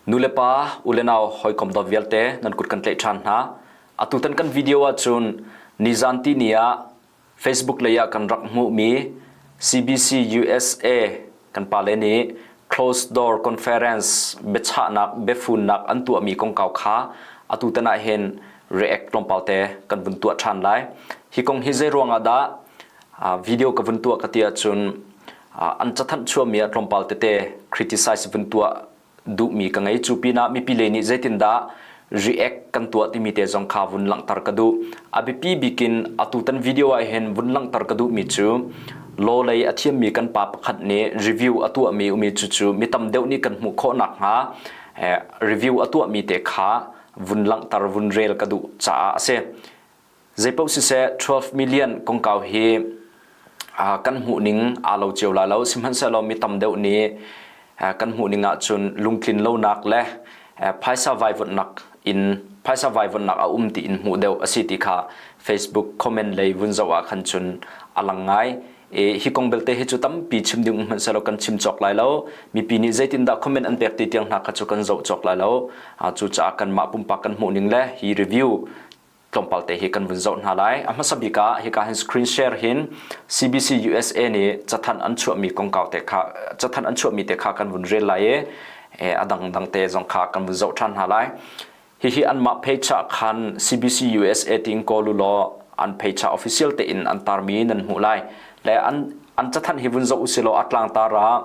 Nulepa, ulenau, hawikom dawt vialte nan kut kan tlaih ṭhan hna. Atutan kan video ahcun nizan tini ah Facebook lei ah kan rak hmuhmi CBC USA kan pale nih closed door conference biachahnak biafunnak an tuahmi kongkau kha atutan ah hin react tlawmpal te kan vun tuah ṭhan lai. Hi kong hi zei ruang ah dah video ka vun tuah ka ti ahcun an cathanh chuahmi ah tlawmpal tete criticize vun tuah duhmi ka ngei. Cu pinah mipi lei nih zeitindah react kan tuah timi te zong kha vun langhter ka duh. A biapi bik in atutan video ah hin vun langhter ka duhmi cu law lei a thiammi kan pa pakhat nih review a tuahmi umi cu cu mi tam deuh nih kan hmuh khawh nakhnga review a tuahmi te kha vun langhter vun rel ka duh caah a si. Zeipaoh siseh 12 million kongkau hi kan hmuhning aa lo cio lai lo. Sihmanhsehlaw mi tam deuh nih kan hmuhning ahcun lungtlin lonak le phaisa vaivuanhnak in phaisa vaivuanhnak a um tiin hmuh deuh a si ti kha Facebook comment lei vun zoh ah khan cun a lang ngai. E, hi kong belte hi cu tampi chim ding hmanhsehlaw kan chim cawk lai lo. Mipi nih zeitindah comment an pek ti tiang hna kha cu kan zoh cawk lai lo. Cucaah kanmah pumpak kan hmuhning le hi review tlawmpal te hi kan vun zoh hna lai. A hmasa bik ah hika hin screen share hin CBC USA nih cathanh an chuahmi kongkau te kha cathanh an chuahmi te kha kan vun rel lai i a dangdang te zong kha kan vun zoh ṭhan hna lai. Hihi anmah page ah khan CBC USA tiin kawl u law an page ah official tein an tarmi nan hmuh lai. Le an an cathanh hi vun zoh usih law a tlangtar ah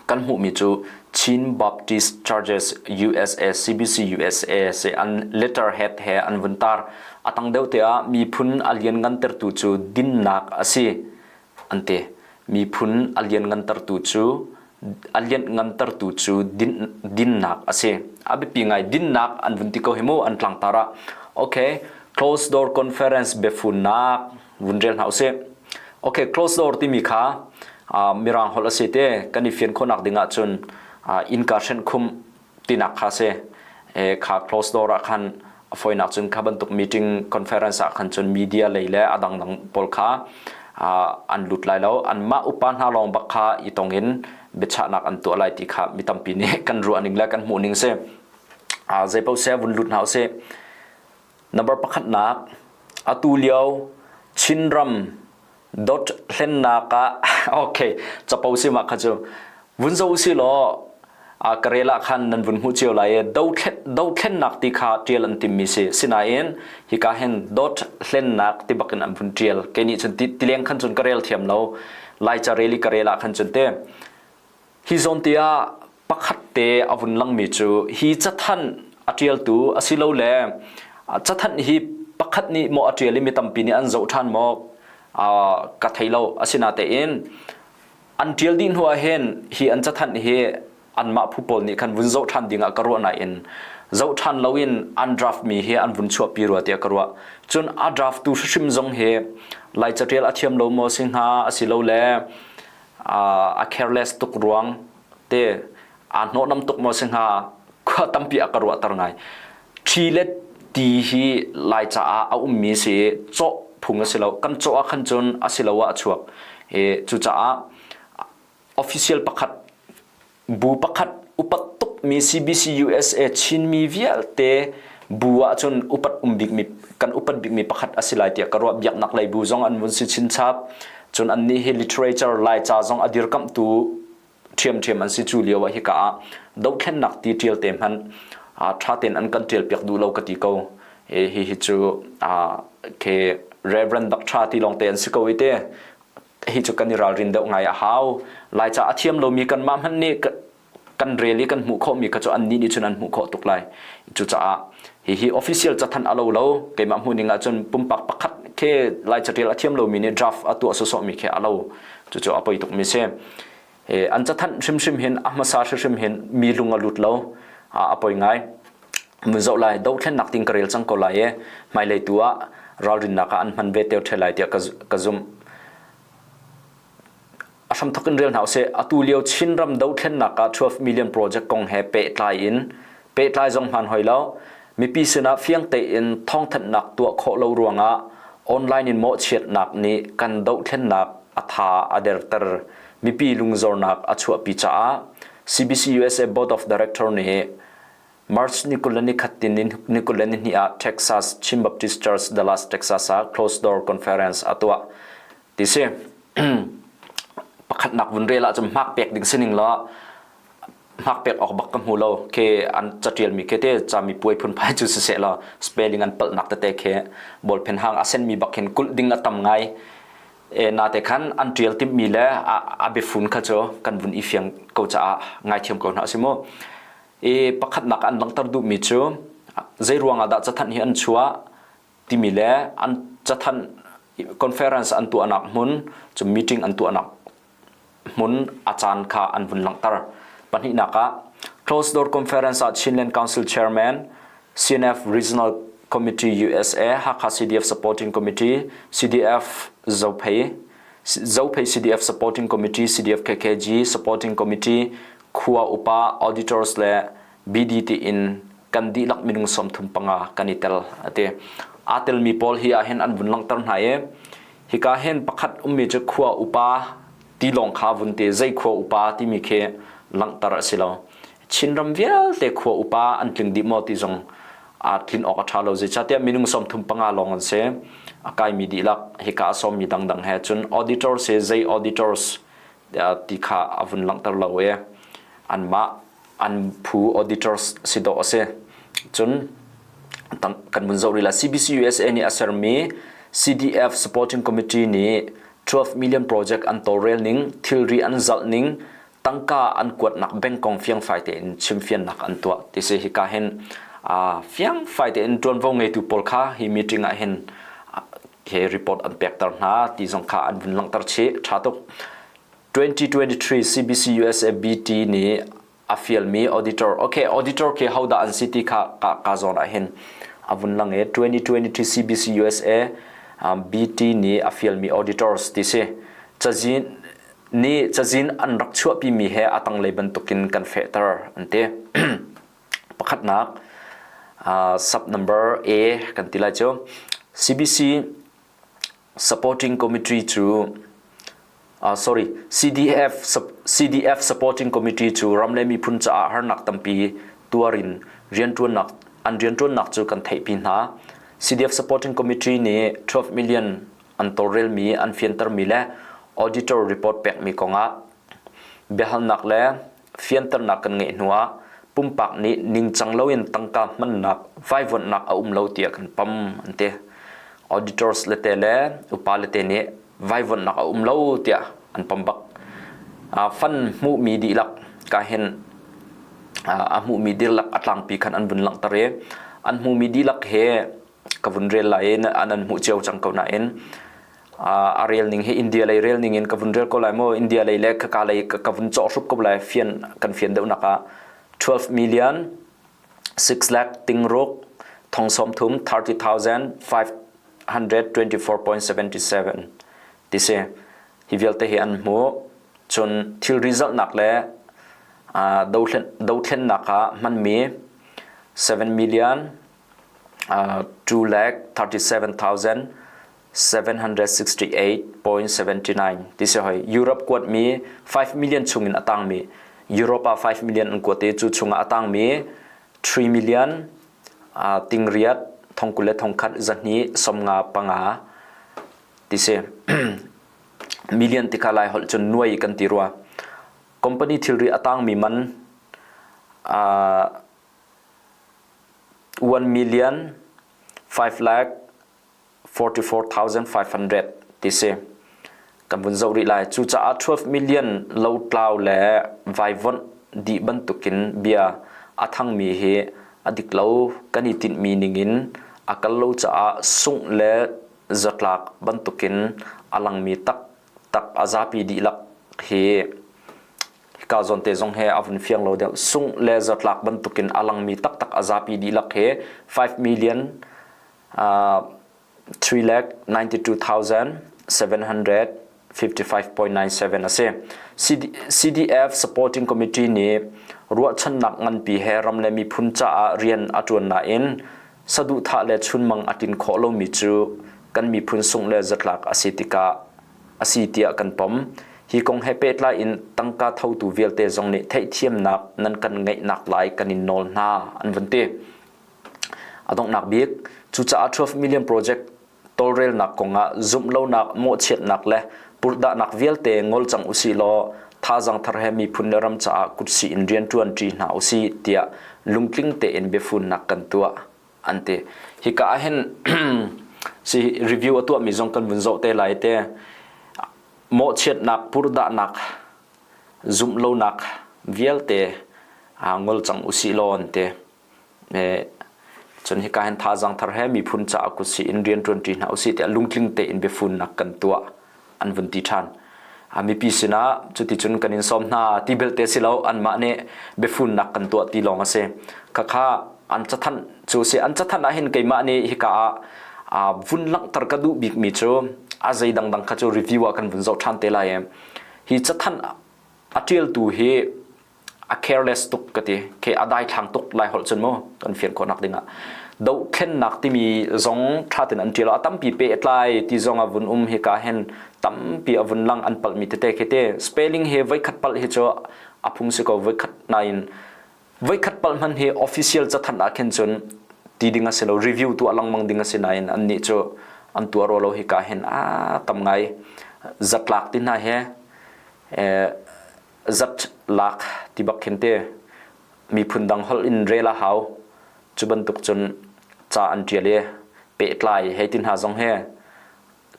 kan hmuhmi cu Chin Baptist Churches USA CBC USA si an letterhead he an vun tar. A tang deuh te ah miphun a lianngantertu cu dinnak a si an ti. Miphun a lianngantertu cu a lianngantertu cu din, dinnak a si. A biapi ngai dinnak an vun ti ko hi mu an tlangtar ah. Okay, closed door conference biafunnak vun rel hna usih. Okay, closed door timi kha mirang holh a si te kan i fian khawhnak ding ahcun innka hrenh khum tinak kha si. Kha closed door ah khan a fawinak cun kha bantuk meeting conference ah khan cun media lei le a dangdang pawl kha an lut lai lo. Anmah upa hna lawng bak kha i tong in biachahnak an tuah lai ti kha mi tampi nih kan ruah ning le kan hmuh ning si. Zeipaoh seh vun lut hna usih. Number pakhatnak, atu lio Chinram dot hlennak ah okay capo si ma kha cu vun zo si law a karel ah khan nan vun hmuh cio lai i dothlennak ti kha tial an timmi si sinain hika hin dot hlennak ti bakin an vun tial kei nih cun tileng khan cun ka rel thiam lo lai ca rel i ka rel ah khan cun te Hi zawn te ah pakhat te a vun langmi cu hi cathanh a ṭialtu asilole cathanh hi pakhat nih maw a ṭial i mi tampi nih an zoh ṭhan maw ka thei lo. Asinatein an ṭial dih hnu ah hin hi an cathanh hi anmah phu pawl nih khan vun zoh ṭhan ding ah ka ruah nain zoh ṭhan loin an draft mi hi an vun chuahpi rua tiah ka ruah. Cun a draft tu hrimhrim zong hi Lai caṭial a thiam lo maw si hnga asilole a careless tuk ruang te aa hnawhnam tuk maw si hnga khua tampi a ka ruahter ngai ṭhi le ti hi lai caah a ummi si cawh phung a si lo kan cawh ah khan cun a si lo ah a chuak e cucaah official pakhat Bu pakhat upat tukmi CBC USA Chinmi vialte bu ahcun upat um bikmi kan upat bikmi pakhat a si lai tiah ka ruah biaknak lei bu zong an vun si chinchap cun annih hi literature Laica zong a dirkamhtu ṭhiamṭhiam an si cu lio ah hika ah dohthlennak ti ṭial te hmanh ṭha tein an kan ṭial piak duh lo ka ti ko hi hi cu ke Reverend Dr. ti lawng te an si ko i te hi cu kan i ralrin deuh ngai a hau. Laica a thiam lomi kanmah hmanh nih kan rel i kan hmuh khawhmi kha cu annih nih cun an hmuh khawh tuk lai. Cucaah hihi official cathanh a lo lo keimah hmuhning ahcun pumpak pakhat khi Laica ṭial a thiam lomi nih draft a tuah sawsawhmi khi a lo. Cucu a poi tukmi si. An cathanh hrimhrim hin a hmasa hrimhrim hin mi lung a lut lo. A poi ngai. Mun zoh lai dothlennak ting ka rel cang ko lai i hmailei tu ah ralrinnak ah an hman ve teo ṭheu lai tiah ka zumh. A hramthok in rel hna usih. Atu lio Chinram dothlennak ah 12 million project kong he pehtlai in pehtlai zong hmaan hoi lo. Mipi sinah fiang tein thawngthanhnak tuah khawh lo ruangah online in mawhchiatnak nih kan dohthlennak a tha a derter. Mipi lungzornak a chuahpi caah. CBC USA Board of Director nih March ni 20 le ni khat tin ni 20 le ni hnih ah Texas Chin Baptist Church Dallas, Texas ah closed door conference a tuah. Ti si. Pakhatnak vun rel ahcun hmak pek ding sining law hmak pek awk bak ka hmu lo ke an catial mi ke te cami puai phunphai cu siseh law spelling an palhnak tete khi ballpen hang a sen mi bak hin kulh ding a tam ngai. E na te khan an tial timh mi le a biafun kha cu kan vun i fiang ko caah ngaithiam ko hna si mu. I pakhatnak an langhter duhmi cu zei ruangah dah cathanh hi an chuah timi le an cathanh conference an tuahnak hmun cu meeting an tuahnak hmun a caan kha an vun langhter. Pahnihnak ah closed door conference ah Chinland Council Chairman CNF Regional Committee USA Hakha CDF Supporting Committee CDF Zophei Zophei CDF Supporting Committee CDF KKG Supporting Committee khua upa auditors le BD tiin kan dihlak minung 35 kan i tel ati. Aa telmi pawl hi ahhin an vun langhter hna i hika hin pakhat ummi cu khua upa ti lawng kha vun ti zei khua upa timi khi langhter a si lo. Chinram vialte khua upa an tling dih maw ti zong aa tlin awk a ṭha lo zeicahtiah minung 35 lawng an si. A kaimi dihlak hika a sawmmi dangdang he cun auditors hi zei auditors ti kha a vun langhter lo i anmah an phu auditors si dawh a si. Cun kan vun zoh rih la CBC USA nih a sermi CDF Supporting Committee nih 12 million project an tawlrel ning, thilri an zalh ning, tangka an kuatnak bank kong fiangfai tein chimfiannak an tuah ti si hika hin fiangfai tein ṭuanvo ngeitu pawl kha hi meeting ah hin he report an pekter hna ti zong kha an vun langhter chih ṭha tuk 2023 CBC USA BT nih a fialmi auditor okay auditor khi hodah an si ti kha ka ka zawn ah hin a vun lang i 2023 CBC USA BT nih a fialmi auditors ti si cazin nih cazin an rak chuahpimi he a tanglei bantukin kan fehter an ti. Pakhatnak sub number A kan ti lai cu CBC supporting committee cu sorry CDF CDF supporting committee cu ram le miphun caah harnak tampi tuarin rianṭuannak an rianṭuannak cu kan theihpi hna. CDF supporting committee nih 12 million an tawlrelmi an fiantermi le auditor report pekmi kongah biahalnak le fianternak kan ngeih hnuah pumpak nih ningcang loin tangka hmannak vaivuanhnak a um lo tiah kan pam an ti. Auditors le te le upa le te nih vaivuanhnak a um lo tiah an pam bak. Fan hmuhmi dihlak ka hin a hmuhmi dihlak a tlangpi khan an vun langhter i an hmuhmi dihlak he ka vun rel lai i an an hmuh cio cang ko nain a rel ning hi India lei rel ning in ka vun rel ko lai maw India lei le khaka lei ka vun cawh hrup ko lai fian kan fian deuh nak ah 12 million 6 lakh tingruk thong som thum 30,524.77 ti si hi vialte hi an hmu cun thil result nak le dothlennak ah hmanmi 7 million 237,768.79 ti si hoi. Europe kuatmi 5 million chungin a tangmi Europe ah 5 million an kuat i cu chungah a tangmi 3 million tingriat thongkul le thongkhat zahnih somnga panga ti si. Million ti kha lai holh cun nuai kan ti rua. Company thilri a tangmi man 1,544,500 ti si. Kan vun zoh rih lai. Cucaah 12 million lotlau le vaivonh dih bantukin bia a thangmi hi a dik lo. Kan i tinhmi ningin a kal lo caah sungh le zatlak bantukin a langmi taktak a zapi dihlak hi Hika zawnte zong he a vun fiang lo deuh. Sungh le zatlak bantukin a langmi taktak a zapi dihlak he 5 million 3 lakh 92,755.97 a si. CDF Supporting Committee nih ruahchannak nganpi he ram le miphun caah rian a ṭuan nain saduhthah le chunmang a tlin khawh lomi cu kan miphun sungh le zatlak a si tikah a si tiah kan pom. Hi kong he pehtlai in tangka thotu vialte zong nih theihthiamnak nan kan ngeihnak lai kan in nawl hna an vun ti. A donghnak bik, cucaah 12 million project tawlrelnak kongah zumhlonak, mawhchiatnak le purhdahnak vialte ngol cang usih law thazaang thar he miphun le ram caah kutsih in rianṭuan ṭi hna usih tiah lungtling tein biafunnak kan tuah an ti. Hika ah hin si review a tuahmi zong kan vun zoh te lai te. Mawhchiatnak, purhdahnak, zumhlonak vialte ngol cang usih law an ti. Cun hika hin thazaang thar he miphun caah kutsih in rian ṭuanṭi hna usih tiah lungtling tein biafunnak kan tuah an vun ti ṭhan. Mipi sinah cuticun kan in sawm hna ti belte si lo anmah nih biafunnak kan tuah ti lawng a si. Khakha an cathanh cu si an cathanh ah hin keimah nih hika ah vun langhter ka duh bikmi cu a zei dangdang kha cu review ah kan vun zoh ṭhan te lai i hi cathanh a ṭialtu hi a careless tuk ka ti khi a daithlang tuk lai holh cun mu kan fian khawhnak dingah dohthlennak timi zong tha ten an ṭial a tampi pehtlai ti zong a vun um hi ka hen tampi a vun lang an palhmi tete khi te spelling he voikhat palh hi cu a phung si ko voikhat nain voikhat palh hman hi official cathanh ah khin cun ti ding a si lo review tu a langmang ding a si nain an nih cu an tuah ro lo hi ka hen a tam ngai zatlak ti hna he zat lak ti bak khin te miphun dang holh in rel a hau cu bantuk cun ca an ṭial i pehtlai hei ti hna zong he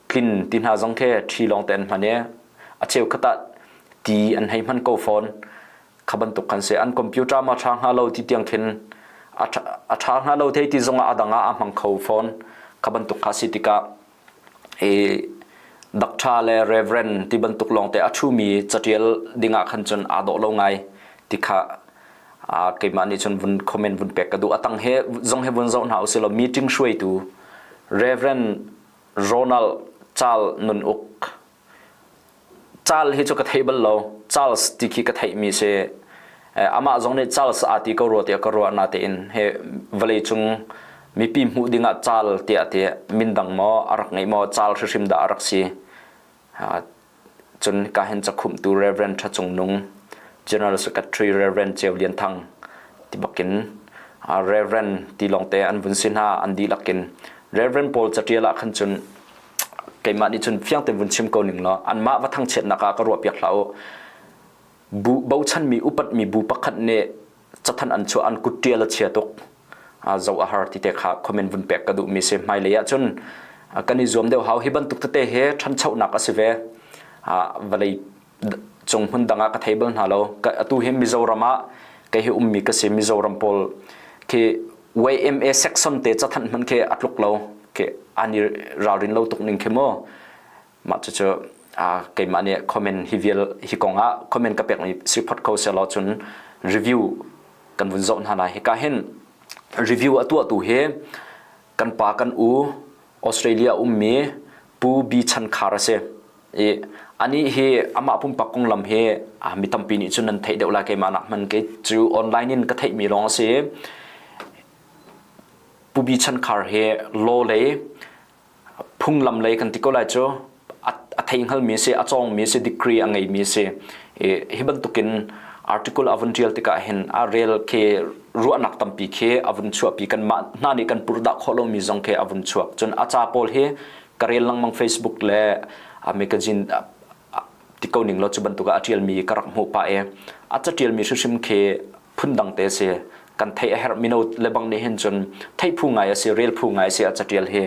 tlin ti hna zong khi ṭhi lawng te an hman i a cheukhat ah ti an hei hman ko fawn kha bantuk kan si an computer ma ṭha hnga lo ti tiang khin a ṭha hnga lo thei ti zong ah a dang ah a hmang kho fawn kha bantuk kha si tikah i doctor le reverend ti bantuk lawngte a ṭhumi caṭial dingah khan cun aa dawh lo ngai ti kha keimah nih cun vun comment vun pek ka duh. A tang he zong he vun zoh hna usih law meeting hruaitu Reverend Ronald Charles Nun Uk Charles hi cu ka thei bal lo. Charles ti khi ka theihmi si. Amah zong nih Charles aa ti ko rua tiah ka ruah natein he vawlei cung mipi hmuh dingah Charles tiah ti min dang maw a rak ngeih maw Charles hrihrim dah a rak si. Cun ka hin cakhumhtu Reverend Tha Cung Nung, General Secretary Reverend Ceu Lian Thang ti bakin Reverend ti lawngte an vun si hna an dihlak in Reverend pawl catial ah khan cun keimah nih cun fiang tein vun chim ko ning law anmah va thangchiatnak ah ka ruahpiak hlah u. Bu bochanmi upatmi bu pakhat nih cathanh an chuah an kut ṭial a chia tuk. Zoh a har ti te kha comment vun pek ka duhmi si. Hmailei ah cun kan i zuam deuh hau hi bantuk tete he ṭhanchonak a si ve. Vawlei cung hmun dang ah ka thei bal hna lo. Atu hi Mizoram ah kei hi ummi ka si. Mizoram pawl khi YMA section te cathanh hmanh khi a tluk lo khi an i ralrin lo tuk ning khi mu mah cucu keimah nih comment hi vial hi kong ah comment ka pek mi si phot kho selaw cun review kan vun zoh hna lai hika hin review a tuah tu hi kan pa kan u Australia ummi Pu B Chan Khar a si i anih hi amah pumpak konglam hi mi tampi nih cun nan theih deuh lai keimah nak hman kei cu online in ka theihmi lawng a si. Pu Bi Chan Khar hi law lei phunglam lei kan ti ko lai cu a thei hngalmi si a cawngmi si degree a ngeimi si hi bantukin article a vun ṭial tikah hin a rel khi ruahnak tampi khi a vun chuahpi kan mah hna nih kan purdah khawh lomi zong khi a vun chuak cun a ca pawl hi ka rel lengmang Facebook le magazine ti ko ning law cu bantuk ah a ṭialmi ka rak hmuh pah i a caṭialmi hrimhrim khi phundang te a si kan theih a herh mino le bang nih hin cun theih phu ngai a si rel phu ngai a si a caṭial hi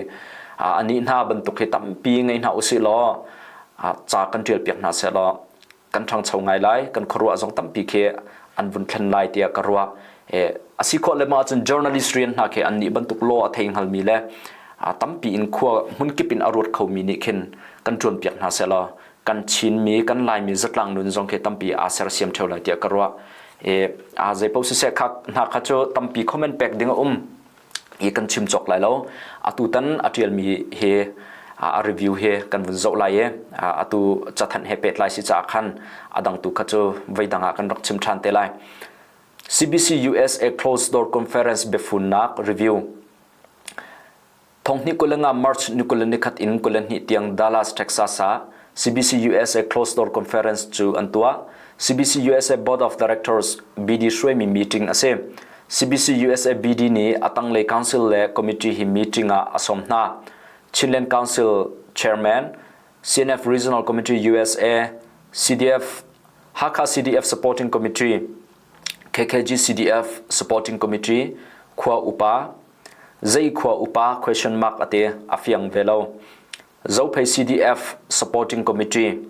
anih hna bantuk hi tampi ngei hna usih law ca kan ṭial piak hna seh law kan ṭhangcho ngai lai kan khuaruah zong tampi khi an vun thlen lai tiah ka ruah a si khawh le ma ahcun journalist rian hna khi an nih bantuk law a thei hngalmi le tampi in khua hmunkip in a ruat khomi nih khin kan ṭuan piak hna seh law kan Chinmi kan Laimi zatlang nun zong khi tampi aa sersiam ṭheo lai tiah ka ruah a zei paoh siseh kha hna kha cu tampi comment pek ding a um i kan chim cawk lai lo atutan a ṭialmi hi a review hi kan vun zoh lai i atu cathanh he pehtlai si caah khan a dang tu kha cu voi dang ah kan rak chim ṭhan te lai CBC USA Closed Door Conference biafunnak review Thonghnih 25 March ni 21 in 22 tiang Dallas, Texas ah. CBC USA Closed Door Conference cu an tuah. CBC USA Board of Directors BD hruaimi meeting a si. CBC USA BD nih a tanglei council le committee hi meeting ah a sawm hna. Chinland Council Chairman, CNF Regional Committee USA, CDF Hakha CDF Supporting Committee, KKG CDF Supporting Committee, khua upa, zei khua upa question mark ate a fiang ve lo. Zophei CDF Supporting Committee,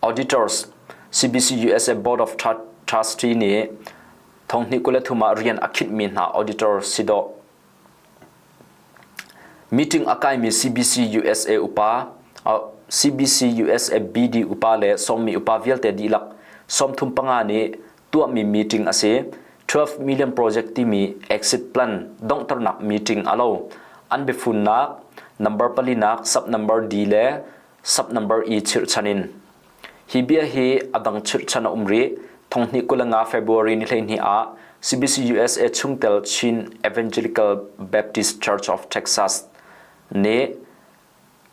Auditors, CBC USA Board of Trustee nih thonghnih 23 ah rian a khinhmi hna auditor si dawh. Meeting a kaimi CBC USA upa, CBC USA BD upa le sawmmi upa vialte dihlak 35 nih tuahmi meeting a si. 12 million project timi exit plan donghternak meeting a lo. An biafunnak number palinak sub number D le sub number E chirhchan in. Hi bia hi a dang chirhchan a um rih. Thonghnih 25 February ni 12 ah CBC USA chungtel Chin Evangelical Baptist Church of Texas nih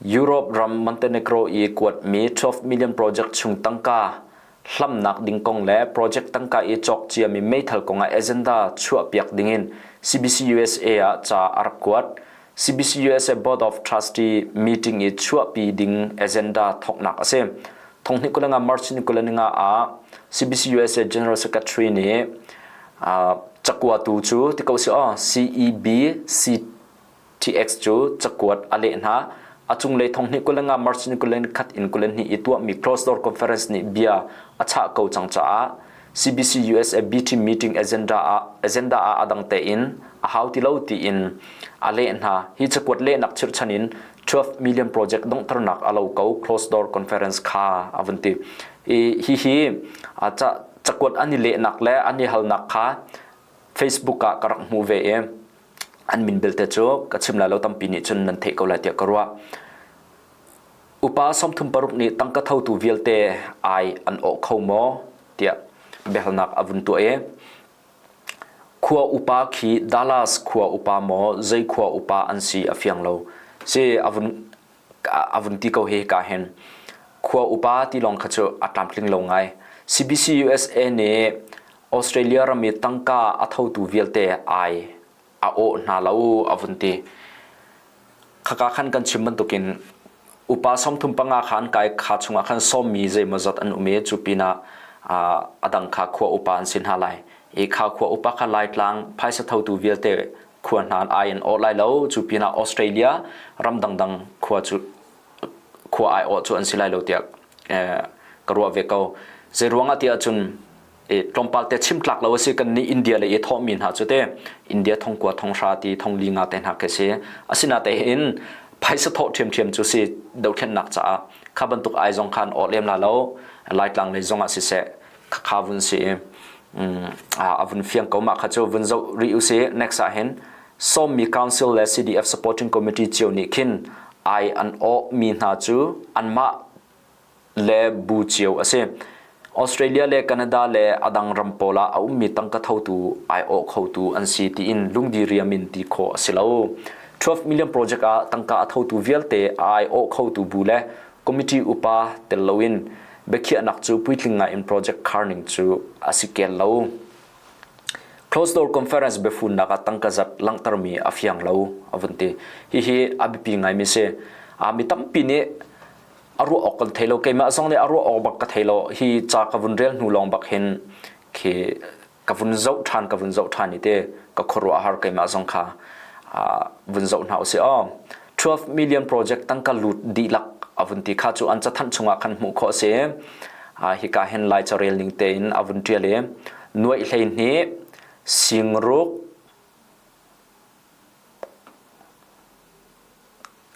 Europe ram Montenegro i kuatmi 12 million project chung tangka hlamnak ding kong le project tangka i cawk ciami meithal kong ah agenda chuahpiak dingin CBC USA ah ca a rak kuat. CBC USA Board of Trustee meeting i chuahpi ding agenda thawknak a si. Thonghnih 25 March ni 25 ah CBC USA General Secretary nih cakuatu cu ti ko si aw CEB TX cu cakuat a leh hna. A cunglei thonghnih 25 March ni 21 in 22 i tuahmi closed door conference nih bia a chah ko cang caah CBC USA BT meeting agenda ah agenda ah a dang tein a hau ti lo tiin a leh hna. Hi cakuat lehnak chirhchan in 12 million project donghternak a lo ko closed door conference kha a vun ti. I hihi cakuat an i lehnak le an i halnak kha Facebook ah ka rak hmuh ve i an min belte cu ka chim lai lo tampi nih cun nan theih ko lai tiah ka ruah. Upa 36 nih tangka thotu vialte ai an awh kho maw tiah biahalnak a vun tuah i khua upa khi Dallas khua upa maw zei khua upa an si a fiang lo si a vun a vun ti ko hi ka hin khua upa ti lawng kha cu a tlamtling lo ngai CBC USA nih Australia ram i tangka a thotu vialte ai a awh hna lo a vun ti khaka khan kan chim bantukin upa 35 khan kai kha chungah khan sawmmi zeimawzat an um i cu pinah a dang kha khua upa an si hna lai i kha khua upa kha Laitlang phaisa thotu vialte khua hna ai an awh lai lo cu pinah Australia ram dangdang khua cu khua ai awh cu an si lai lo tiah ka ruah ve ko zei ruangah tiah cun tlawmpal te chim tlak lo a si kan nih India le i thawhmi hna cu te India thongkua thonghra ti thongli nga te hna khi si asina te hin phaisa thawh ṭhiamṭhiam cu si dothlennak caah kha bantuk ai zong khan awh lem la lo Laitlang lei zong ah siseh kha vun si a vun fiang ko mah kha cu vun zoh rih u si next ah hin sawmmi council le CDF supporting committee cio nih khin ai an awh mi hna cu anmah le bu cio a si Australia le Canada le adang ram pawl ah a ummi tangka thotu ai awh khotu an si tiin lungdi riam in ti khawh a si lo 12 million project ah tangka a thotu vialte ai awh khotu bu le committee upa tel loin biakhiahnak cu puitling ngai in project kharning cu a si kel lo. Closed door conference biafunnak ah tangka zat langhtermi a fiang lo a vun ti. Hihi a biapi ngaimi si. A mi tampi nih a ruah awk kan thei lo. Keimah zong nih a ruah awk bak ka thei lo. Hi ca ka vun rel hnu lawng bak hin khi ka vun zoh ṭhan ka vun zoh ṭhan i te ka khuaruah har keimah zong kha vun zoh hna usih aw 12 million project tangka lut dihlak a vun ti kha cu an cathanh chungah khan hmuh khawh a si hika hin lai carel ning tein a vun ṭial i nuaih 12 singruk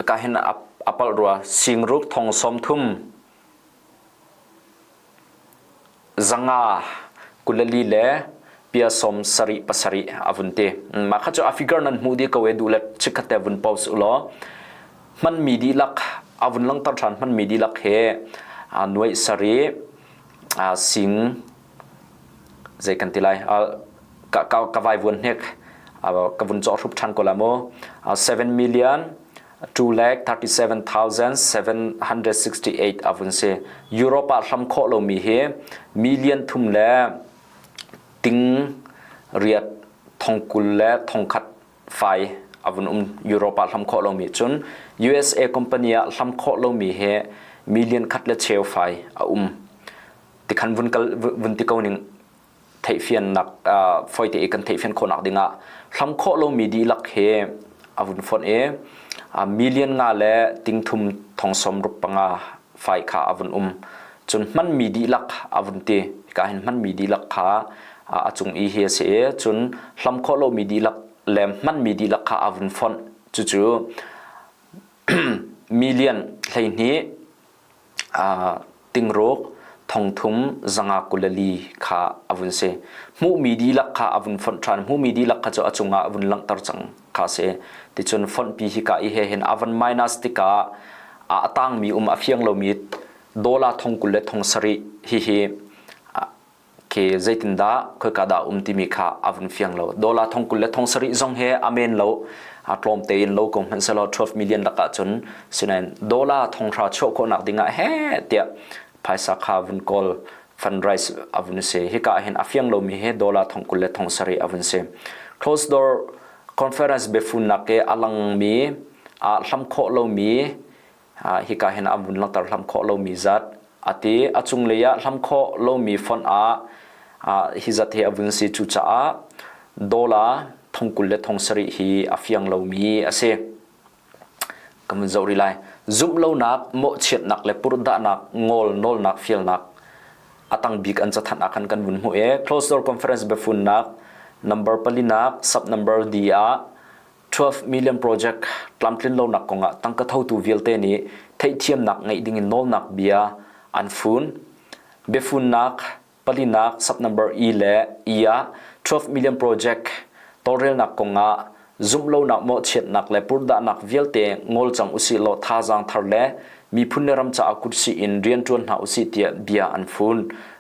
ka hin a palh rua singruk thong 30 zanga 24 le pia 77 a vun ti. Mah kha cu a figure nan hmuh dih ko e duh le chikkhat te vun post u law hmanmi dihlak a vun langhter ṭhan hmanmi dihlak he nuaih sarih sing zei kan ti lai ka ka vai vuan hnek ka vun cawh hrup ṭhan ko la mu 7 million. 2,37,768 a vun si. Europe ah hlam khawh lomi hi million thum le ting riat thong 20 le thong khat fai a vun um. Europe ah hlam khawh lomi cun USA company ah hlam khawh lomi hi million khat le cheu fai a um. Tikhan vun kal vun ti ko ning. Theihfiannak foite i kan theihfian khawhnak dingah hlam khawh lomi dihlak he a vun fonh i million nga le tingthum thong som ruk panga fai kha a vun um. Cun hmanmi dihlak a vun ti. Hika hin hmanmi dihlak kha a cung i hi a si i cun hlam khawh lomi dihlak le hmanmi dihlak kha a vun fonh. Cucu million 12 tingruk thongthum zanga 24 kha a vun si. Hmuhmi dihlak kha a vun fonh ṭhan. Hmuhmi dihlak kha cu a cungah a vun langhter cang kha si. Ticun fonhpi hika i he hin a van minus tikah a tangmi um a fiang lomi dollar thong 20 le thong sarih hihi khi zeitindah khoika dah um timi kha a vun fiang lo. Dollar thong 20 le thong sarih zong he a men lo. A tlawm tein lo ko hmanh selaw 12 million lakah cun sinain dollar thong hra chuah khawhnak dingah he tiah phaisa kha vun kawl fundraise a vun si. Hika ah hin a fiang lomi he dollar thong 20 le thong sarih a vun si. Closed door conference biafunnak ke a langmi a hlam khawh lomi hika hin a vun langhter hlam khawh lomi zat a ti. A cunglei ah hlam khawh lomi font ah hi zat hi a vun si. Cucaah dollar thong 20 le thong sarih hi a fiang lomi a si. Kan vun zoh rih lai. Zumh lonak, mawhchiatnak le purhdahnak, ngawl nawlnak, fialnak a tang bik an cathanh ah khan kan vun hmuh i closed door conference biafunnak number palinak sub number D ah 12 million project tlamtlin lonak kongah tangka thotu vialte nih theihthiamnak ngeih dingin nawlnak bia an fun. Biafunnak palinak sub number E le E ah 12 million project tawlrelnak kongah zumhlonak mawhchiatnak le purdahnak vialte ngol cang usih law thazaang thar le miphun le ram caah kutsi in rianṭuan hna usih tiah bia an fun.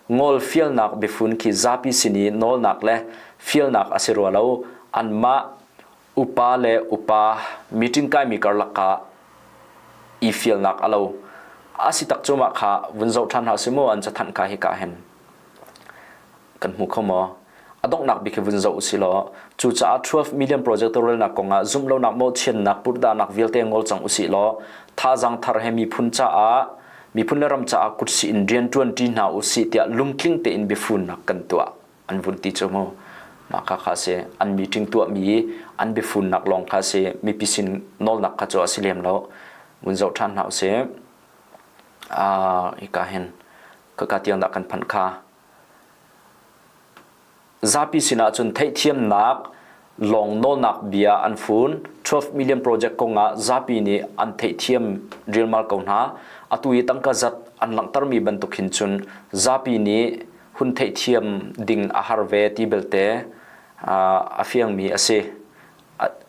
Ngol fialnak biafun khi zapi sin i nawlnak le fialnak a si rua lo. Anmah upa le upa meeting kaimi karlak ah i fialnak a lo. A si tak cu mah kha vun zoh ṭhan hna si mu an cathanh ka hika hin kan hmu kho maw? A donghnak bik hi vun zoh usih law cucaah 12 million project tawlrelnak kongah zumhlonak mawhchiannak purhdahnak vialte ngol cang usih law thazaang thar he miphun caah miphun le ram caah kutsih in rianṭuan ṭi hna usih tiah lungtling tein biafunnak kan tuah. An vun ti cu mu. Mah kha kha si. An meeting tuahmi an biafunnak lawng kha si. Mipi sin nawlnak kha cu a si lem lo. Vun zoh ṭhan hna usih. Hika hin khaka tiang dah kan phanh kha. Zapi sinah cun theihthiamnak lawng nawlnak bia an fun. 12 million project kongah zapi nih an theihthiam rilmal ko hna. Atu i tangka zat an langhtermi bantuk hin cun zapi nih hun theihthiam ding a har ve ti belte a fiangmi a si.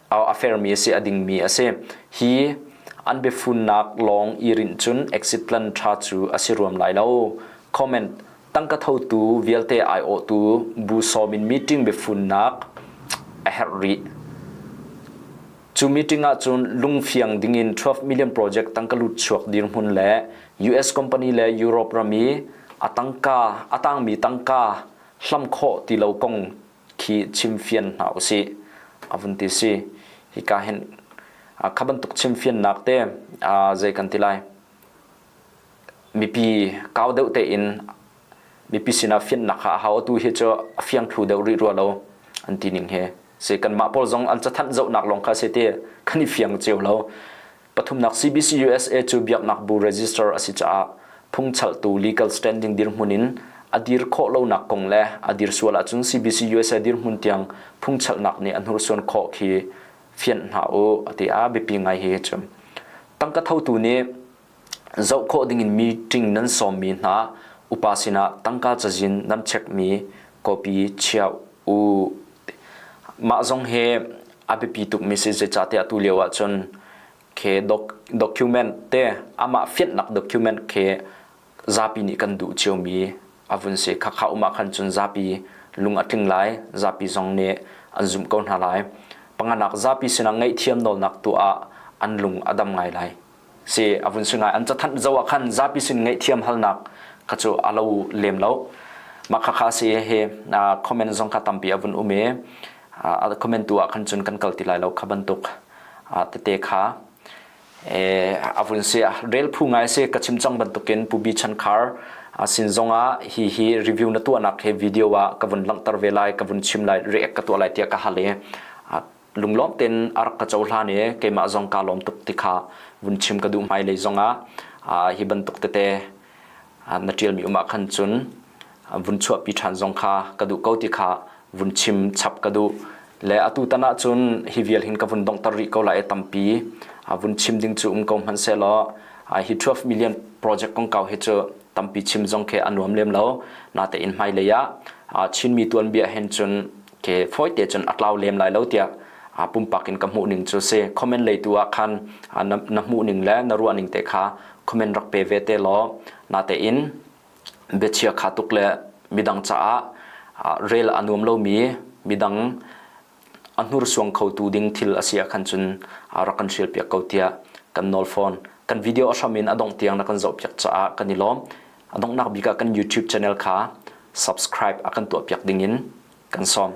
A fairmi a si, a dingmi a si. Hi an biafunnak lawng i rinh cun exit plan ṭha cu a si ruam lai lo. Comment tangka thotu vialte aiawhtu bu sawm in meeting biafunnak a herh rih. Cu meeting ahcun lungfiang dingin 12 million project tangka lut chuak dirhmun le US company le Europe ram i a tangka a tangmi tangka hlam khawh ti lo kong khi chimfian hna usih a vun ti si. Hika hin kha bantuk chimfiannak te zei kan ti lai mipi kau deuh tein mipi sinah fiannak kha a hau. Atu hi cu a fiang thlu deuh rih rua lo an ti ning hi si. Kanmah pawl zong an cathanh zohnak lawng kha si ti kan i fiang cio lo. Pathumnak, CBC USA cu biaknak bu register a si caah phungchalhtu legal standing dirhmun in a dir khawh lonak kong le a dir sual ahcun CBC USA dirhmun tiang phungchalhnak nih a hnursuan khawh khi fianh hna u a ti. A biapi ngai hi cu tangka thotu nih zoh khawh dingin meeting nan sawmmi hna upa sinah tangka cazin nan checkmi copy chia u. Mah zong hi a biapi tukmi si, zeicahtiah atu lio ahcun khi document te amah fianhnak document khi zapi nih kan duh ciomi a vun si. Khakha um ah khan cun zapi lung a tling lai, zapi zong nih an zumh ko hna lai. Panganak, zapi sinah ngaihthiam nawlnak tuah ah. an lung a dam ngai lai. Si a vun si ngai an cathanh zo ah khan zapi sin ngaihthiam halnak kha cu a lo lem lo. Mah kha kha si hi comment zong kha tampi a vun um i a comment tu ah khan cun kan kal ti lai lo kha bantuk tete kha a vun si rel phu ngai si ka chim cang bantukin Pu Bi Chan Khar sin zongah hi hi review na tuahnak he video ah ka vun langhter ve lai ka vun chim lai react ka tuah lai tiah ka hal i lunglawm tein a rak ka cohlan i keimah zong kaa lawm tuk ti kha vun chim ka duh hmailei zongah hi bantuk tete na ṭialmi um ah khan cun vun chuahpi ṭhan zong kha ka duh ko ti kha vun chim chap ka duh le atu tan ah cun hi vial hin ka vun donghter rih ko lai i tampi vun chim ding cu um ko hmanh sehlaw hi 12 million project kongkau hi cu tampi chim zong khi a nuam lem lo natein hmailei ah Chinmi tuanbia hen cun ke fawite cun a tlau lem lai lo tiah pumpak in ka hmuh ning cu si comment lei tu ah khan na hmuh ning le na ruah ning te kha comment rak pe ve te law natein biachia kha tuk le midang caah rel a nuam lomi midang a hnursuang khotu ding thil a si ah khan cun rak kan hrial piak ko tiah kan nawl fawn kan video a hram in a dongh tiang na kan zoh piak caah kan i lawm a donghnak bik ah kan YouTube channel kha subscribe a kan tuah piak ding in kan sawm.